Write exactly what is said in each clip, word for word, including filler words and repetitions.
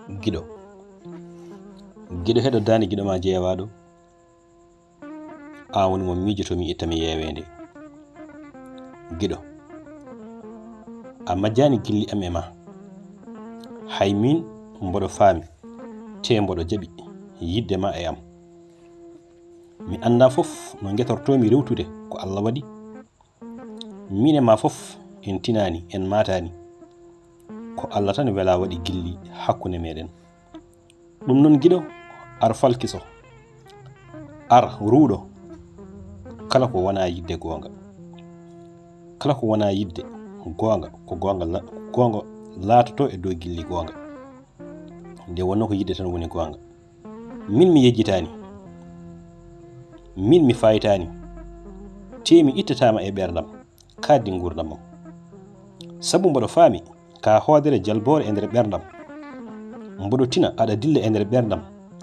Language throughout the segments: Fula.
Giɗo. Giɗo, heɗo daande giɗo ma jeewaaɗo. An woni mo miijotomi, ittami yeeweende. Giɗo, a majjaani gilli am e ma. Hay min mboɗo faami, te mboɗo jaɓi yiɗde ma e am. Mi anndaa fof no ngetortoomi rewtude ko Allah waɗi. Min e ma fof en tinaani, en maataani. Ko Allah tan wela waɗi gilli hakkunde meɗen. Ɗum noon giɗo, ar falkiso, ar ruuɗo kala ko wona yiɗde goonga. Kala ko wona yiɗde goonga, ko goonga la-, goonga laatoto e dow gilli goonga. Nde wonno ko yiɗde tan woni goonga. Min mi yejjitaani, min mi faytaani, te mi ittataama e ɓerndam, kadi nguurndam am. Sabu mboɗo faami ka hoodere jalboore e nder ɓerndam. Mboɗo tina aɗa dilla e nder ɓerndam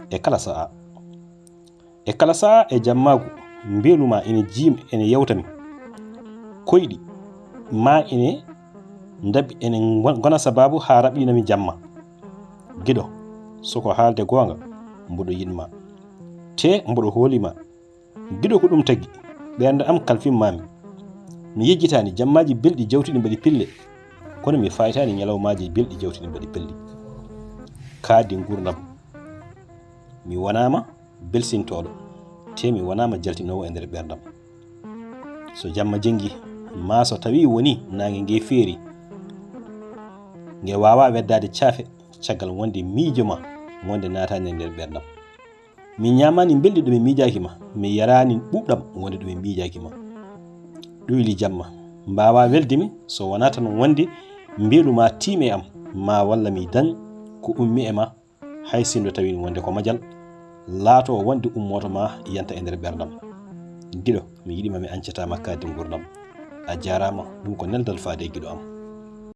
e kala sa'a. E kala sa'a e jammaagu, mbeelu ma ene jiim-, ene yewtami. Koyɗi ma ene ndaɓi, ene ngon-, ngona sabaabu haa raɓɓinami jamma. Giɗo, so ko haalde goonga, mboɗo yiɗ ma. Te mboɗo hooli ma. Giɗo, ko ɗum tagi ɓernde am kalfin ma mi. Mi yejjitaani jammaaji belɗi jawtuɗi mbaɗi pille, kono mi faytaani ñalawmaaji belɗi jawtuɗi mbaɗi pelli. Kadi nguurndam, mi wonaama belsintooɗo, te mi wonaama jaltinoowo e nder ɓerndam. So jamma jenngi, maa so tawii woni naange nge feeri, nge waawaa weddaade caafe caggal wonde miijo ma wonde naataani e nder ɓerndam. Mi ñaamaani mbelɗi ɗo mi miijaaki ma, mi yaraani ɓuuɓɗam wonde ɗo mi miijaaki ma. Ɗuyli jamma mbaawaa welde mi so wonaa tan wonde mbeelu ma tiim e am, ma walla mi dañ ko ummi e ma, hay sinno tawii wonde ko majal, laato wonde ummooto ma yanta e nder ɓerndam. Giɗo, mi yiɗi ma, mi añcataa ma kadi nguurndam. A jaaraama, ɗum ko neldal faade e giɗo am.